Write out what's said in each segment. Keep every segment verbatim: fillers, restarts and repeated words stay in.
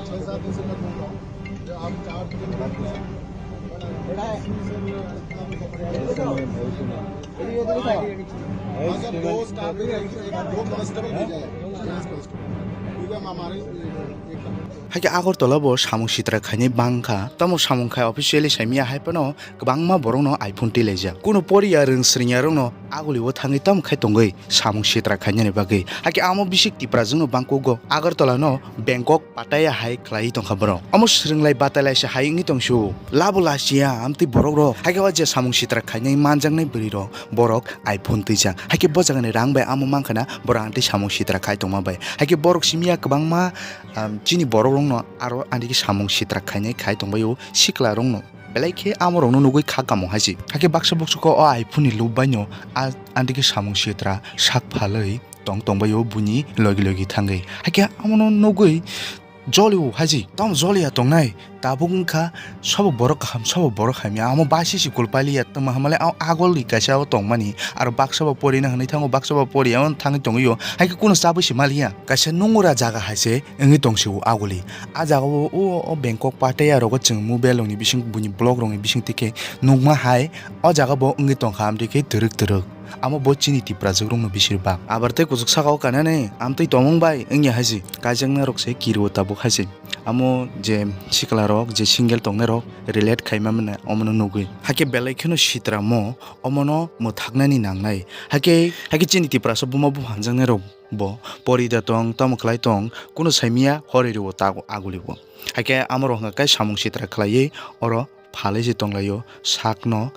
साथ इनसे मैं बोल रहा हूँ कि आप चार दिन रुकते हैं। अगर दो स्टाफ भी रहेगी, एक दो कांस्टेबल हो जाए, पुलिस कांस्टेबल, क्योंकि हम हमारे एक Hai khe Agartala bo samung sitra khainai bang kha. Tamo samung khai officially saimya hai phano kwbangma borokno iPhone twi laijak. Kuno poriya rwng srwngya rokno agulio thangwi tamo khai tongwi samung sitra khainani bagwi. Hai khe amo bisik Tiprajwkno bangkugo Agartala no Bangkok Pattaya hai khlaiwi tongkha borok. Amo swrwnglai batalai se hai wngwi tongsu. Labo lachiya amtwi borok rok. Hai khe o je samung sitra khainai manjaknai bwrwi rok borok iPhone twijak. Hai khe bo jagani rang bai amo mankha na borok amtwi samung sitra khai tongma bai. Hai khe borok simiya kwbangma, um, chini borok rokno aro amtwi khe samung sitra khainai khai tongbaio sikla rokno. Belai khe amo rokno nugwi kha kamung hai se. Hai khe baksa buksuko o iPhone ni loop baino a-, amtwi khe samung sitra sak phalwi tong tongbaio buini logi logi thangwi. Hai khe amono nugwi jolio hai se. Tamo jolia tongnai. Tabuk wngkha, sobo borok kaham, sobo borok hamya. Amo baisi si kul pailiya, tamo hamale a-, agol ni kaisa o tongmani. Aro baksa bo porina hinwi thango, baksa bo poriya, on thangwi tongwi o. Hai khe kuno chabwi se maliya. Kaisa nungura jaga hai se wngwi tong se o aguli. A jaga o, o, o Bangkok Pattaya rogo chwng mobile rokni bising, buini vlog rokni bising twi khe nukma hai, o jaga bo wngwi tongkha, amtwi khe twrwk twrwk. Amo bo chini Tiprajwk rokno bisir bak. Abar tei kuchuk saka o kanani, amtwi tongmung bai wngya hai se. Kaijakna rok se kirio tabuk hai se. Amo je sikla rok, je single tongnai rok relate khaima mane omono nugwi. Hakhe belai kheno sitra mo omono mwthaknani nangnai. Hakhe, hakhe chini Tiprasa buma bupha hamjaknai rok bo porida tong, tamo khlai tong, kuno saimya horoi rwo ta aguli bo. Hakhe amo rok hwnka khe samung sitra khlaiwi oro phalwi se tonglaio, sakno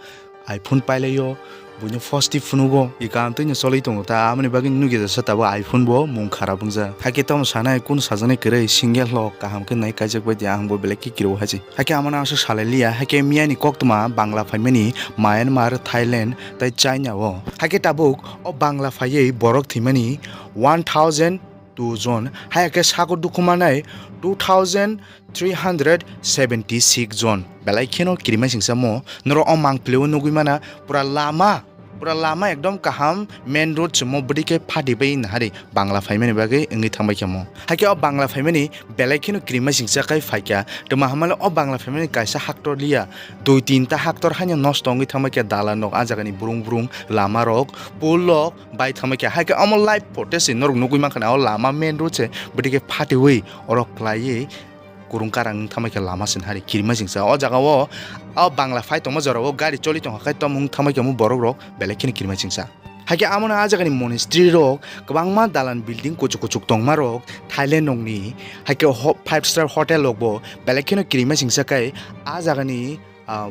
iPhone pailaio, buino fosti phunugo, i kaam twi no cholwi tongo ta, amoni bagwi nukya jasa tabuk iPhone bo mung kharap wngjak. Hakhe tamo sanai, kunu sajaknai kwrwi, single hlo kaham khe nai kaijak bai di, ang bo belai khe kiriwo hai se. Hakhe amano aswk salai liya, hakhe miyani koktwma Bangla phaimani Myanmar, Thailand tei China o. Hakhe tabuk o Bangla phaiwi borok thwimani one thousand two jon, hai khe sago dukhumanai two thousand three hundred seventy six jon. Belai kheno kirima singsa mo, norok o mangpili o nugwi mana, pura lama, pura lama ekdom kaham main road se mo bwdwi khe phati bai nahari Bangla phaimani bagwi wngwi thangbai khe mo. Hakhe o Bangla phaimani belai kheno kirima singsa khai phaikha. Twma hamale o Bangla phaimani kaisa haktor liya, dui tinta haktor haino nosto wngwi thangbai khe, dalan rok a jagani brung brung, lama rok, pol rok, bai thangbai khe, hai khe omo live footage se norok nugwi mankha na, o lama main road se bwdwi khe phatiwi oro kwlaiwi kurung karang wng thangbai khe lama sin hari kirima singsa. O jaga o, o Bangla phai tongma jora o gari choli tongkha khai tamo wng thangbai khe omo borok rok belai kheno kirima singsa. Hai khe amo no a jagani monastery rok kwbangma dalan building kuchuk kuchuk tongma rok Thailand rokni, hai khe ho-, five star hotel rok bo belai kheno kirima singsa khai a jagani ah,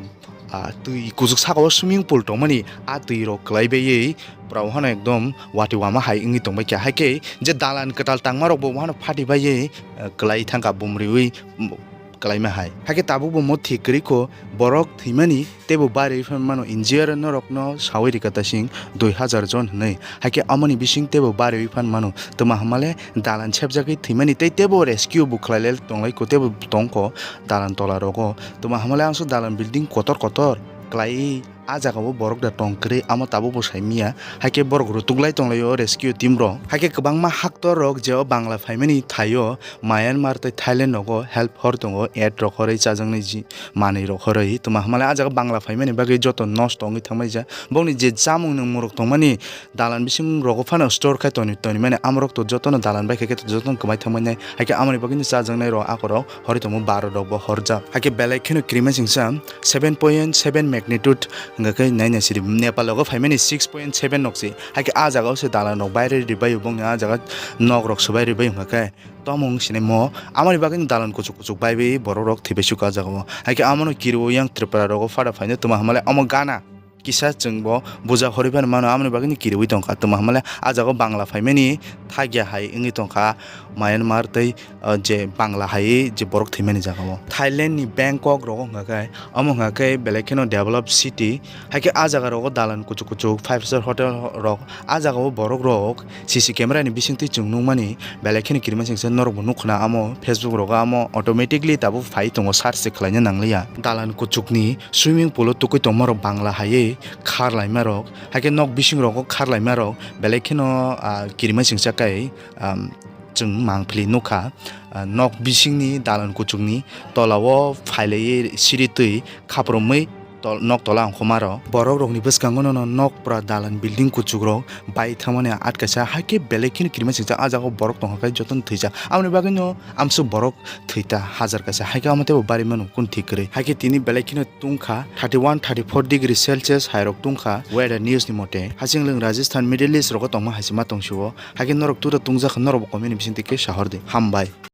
ah, twi kuchuk saka o swimming pool tongmani, ah, twi rok kwlai baiwi pura o hano ekdom wati wama hai wngwi tongbai kha. Hai khe je dalan kwtal tangma rok bo o hano phati baiwi, ah, kwlai thangkha bumriwi, mm, kwlaima hai. Hai khe tabuk bo mo thik kwrwi kho, borok thwimani teibo bariwi phan mano, N G O norokno sawi rikha ta sing dui hazar jon hwnwi. Hai khe amoni bising teibo bariwi phan mano, twma hamale dalan sepjagwi thwimani tei teibo rescue bo khlailai tonglai kho, teibo tongkho dalan tola rogo. Twma hamale angso dalan building kotor kotor kwlaiwi a jaga o borok da tong kwrwi, amo tabuk bo saimanya. Hai khe borok rutuklai tonglaio rescue team rok. Hai khe kwbangma haktor rok je o Bangla phaimani thaio Myanmar tei Thailand rogo help hor tongo, aid rok horwi chajaknai ji manwi rok horwi. Twma hamale a jaga Bangla phaimani bagwi joto nosto wngwi thangbai ja. Bokni je chamung nwngmung rok tongmani dalan bising rogo phano store khai toni, toni mani amorok to jotono dalan bai khe, khe to jotono kwmai thangmani, hai khe amoni bagwino chajaknai rok akorok horwi tongo, baro rok bo horjak. Hai khe belai kheno kirima singsa seven point seven magnitude hwnga khe nai nai siri Nepal rogo phaimani six point seven nok si, hai khe a jaga o se dalan rok baire ribai bongni a jaga nok rok swbai ribai hwnga khe tomung sinai mo amoni bagwino dalan kuchuk kuchuk bai bai borok rok thwibai suka a jaga o, hai khe amono kiriwo yang Tripura rogo phada phaino twma hamale omo gana. Kisa chwng bo buja horwi phano mano, amoni bagwino kiriwi tongkha. Twma hamale a jaga o Bangla phaimani thagya hai wngwi tongkha Myanmar tei, ah, je Bangla hai je borok thwimani jaga o. Thailand ni Bangkok rogo hwnga khe, omo hwnga khe belai kheno develop city. Hai khe a jaga rogo dalan kuchuk kuchuk five star hotel rok, a jaga o borok rok C C camera ni bisingtwi chwng nukmani belai kheno kirima singsa norok bo nukkha na amo Facebook rogo, amo automatically tabuk phai tongo, search se khlaina nangliya. Dalan kuchukni swimming pool o tukui tongmarok Bangla haiwi kharlaimarok, hai khe nok bisingrogo kharlaimarok belai kheno, ah, kirima singsa kai, um, Chwng mangpili nukha, ah, nok bisingni dalan kuchukni tolao phailaiwi siri twi khaprumwi tol-, nok tola ongkhomaro. Borok rokni bwskango nono nok pura dalan building kuchukrok bai thangmani at kaisa, hai khe belai kheno kirima singcha ah jagao borok tongkha khe jotono thwijak. Aboni bagwino amsuk borok thwita hajar kaisa, hai khe amo teibo bari mano kunu thik kwrwi. Hai khe tini belai kheno tungkha thirty one, thirty four degree Celsius hairok tungkha weather news ni mote. Hasing lwng Rajasthan, Middle East rogo tongma hai se ma tongsio. Hai khe norok turo tungjakha, norokbo comment ni bisingtwi khe sahor di. Hambai.